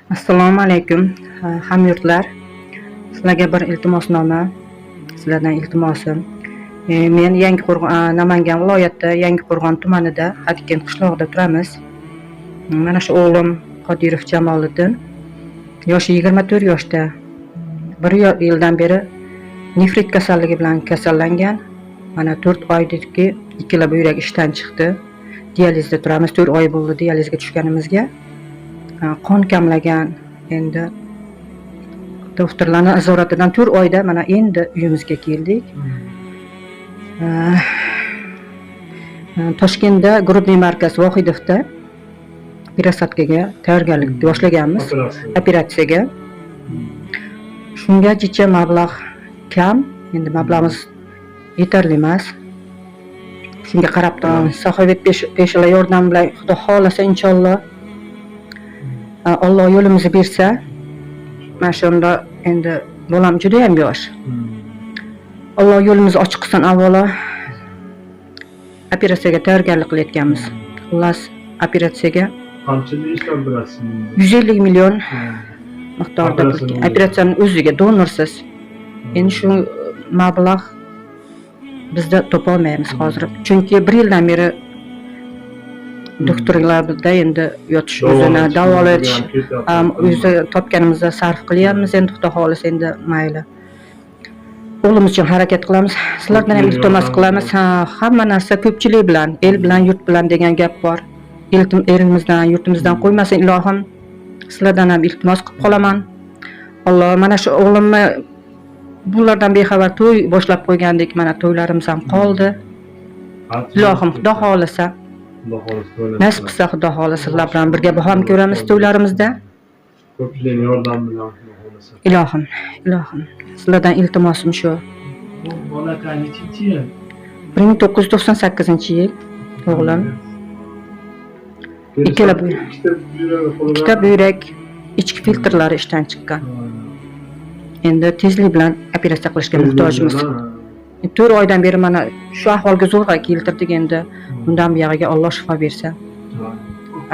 Assalomu alaykum, hamyurtlar. Sizlarga bir iltimosnoma, sizlardan iltimosim. Men Yangiqo'rg'on, Namangan viloyati Yangiqo'rg'on tumanida, Xatikent qishlog'ida turamiz. Mana shu o'g'lim Qodirov Jamoliddin, yoshi 24 yoshda. Bir yildan beri nefrit kasalligi bilan kasallangan. Mana 4 oydiki ikkala buyrak ishdan chiqdi. Dializda turamiz. 4 oy bo'ldi dializga tushganimizga. Qon kamlagan. Endi doktorlarni nazoratidan 4 oyda mana endi uyimizga keldik. Toshkentda Грудной markaz Vohidovda пересадка ga tayyorgarlik boshlaganmiz. Operatsiya. Operatsiyaga. Shunga jicha mablag' kam, endi mablag'imiz yetarli emas. Shunga qarab turamiz. Saxovat peshalar yordami bilan, Xudo xohlasa, inshaalloh, Alloh yo'limizni bersa, mana shunda endi bolam judayam yosh. Alloh yo'limizni ochiq qilsin avvalo. Operatsiyaga tayyorgarlik qilayotganmiz. Xullas, operatsiyaga Qancha ishlab berasiz? 150 million miqdorida pul. Operatsiyani o'zi. Operatsiyani o'ziga, donorsiz. Endi shu mablag' bizda topolmaymiz hozir. Chunki bir yildan beri doktorlarda endi yotish o'zini davolatish o'zi topganimizda sarf qilyapmiz. Endi Xudo xohlasa, endi mayli. O'g'limiz uchun harakat qilamiz. Sizlardan ham iltimos qilamiz. Ha, hamma narsa ko'pchilik bilan, el bilan, yurt bilan degan gap bor. Elimizdan, yurtimizdan qo'ymasin ilohim. Sizlardan ham iltimos qilib qolaman. Alloh mana shu o'g'limni bulardan bexabar to'y boshlab qo'ygandik. Mana to'ylarimiz ham qoldi. Ilohim, Xudo xohlasa, Xudo xohlasa to'ylar. Nasib qilsa, Xudo xohlasa, sizlar bilan birga baham ko'ramiz to'ylarimizda. Ko'pchilikning yordami bilan, Xudo xohlasa. Ilohim, ilohim. Sizlardan iltimosim shu. Bu bola nechinchi yil? 1998-yil o'g'lim. Ikkala Ikkita buyragi qo'lida. Ikkita buyrak ichki filtrlari ishdan chiqqan. Endi tezlik bilan operatsiya qilishga muhtojmiz. 4 oydan beri mana shu ahvolga zo'rg'a keltirdik endi. Bundan buyog'iga Alloh shifo bersa.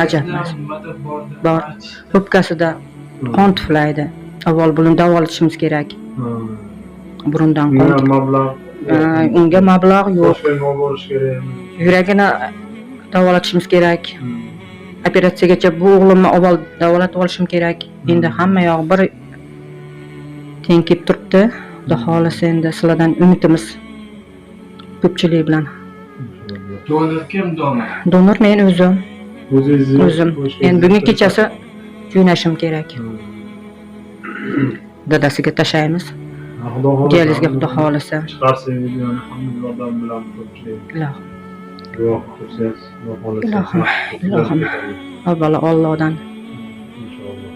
Ajab emas. Nimadir bordi. Bor. O'pkasida qon tuflaydi. Avval buni davolatishimiz kerak. Burundan qon. Unga mablag' Unga mablag' yo'q. Toshkentga olib borish kerak. Yuragini davolatishimiz kerak. Operatsiyagacha bu o'g'limni avval davolatib olishim kerak. Endi hamma yog'i bir teng kelib turibdi. Xudo xohlasa, endi sizlardan umidimiz ko'pchilik bilan. Donor kim, donor? Donor men o'zim. O'zingizni O'zim. Endi bugun kechasi jo'nashim kerak. Dadasiga tashlaymiz. Xudo xohlasa. Dializga, Xudo xohlasa. Chiqarsak videoni, hamma yordam bilan ko'pchilik Ilohim. Duo qilsangiz, Xudo xohlasa. Ilohim, ilohim. Avvalo Allohdan. Inshaalloh.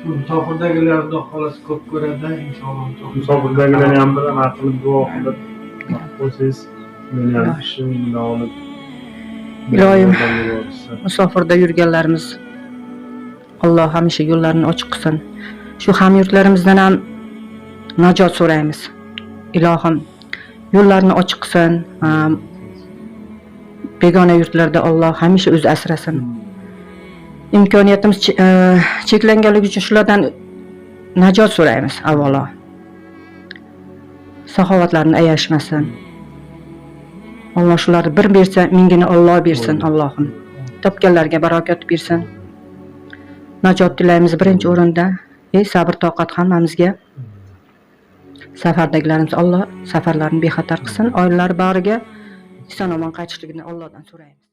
Shu musofirdagilar, Xudo xohlasa, ko'p ko'radi inshaalloh. Musofirdagilarni ham bir nima qilib, duo qilib qo'ysangiz, meni ham ishim bilan olib Iloyim. yordamga borishsa. Musofirda yurganlarimiz, Alloh hamisha yo'llarini ochiq qilsin. Shu hamyurtlarimizdan ham najot so'raymiz. Ilohim, yo'llarini ochiq qilsin. Begona yurtlarda Alloh hamisha o'zi asrasin. Imkoniyatimiz cheklanganligi uchun shulardan najot so'raymiz avvalo. Saxovatlarini ayashmasin. Alloh shularni bir bersa, mingini Alloh bersin, Allohim. Topganlarga barokat bersin. Najot tilaymiz birinchi o'rinda. Ey, sabr toqat hammamizga. Safardagilarimiz, Alloh safarlarini bexatar qilsin, oilalari bag'riga eson omon qaytishligini Allohdan so'raymiz.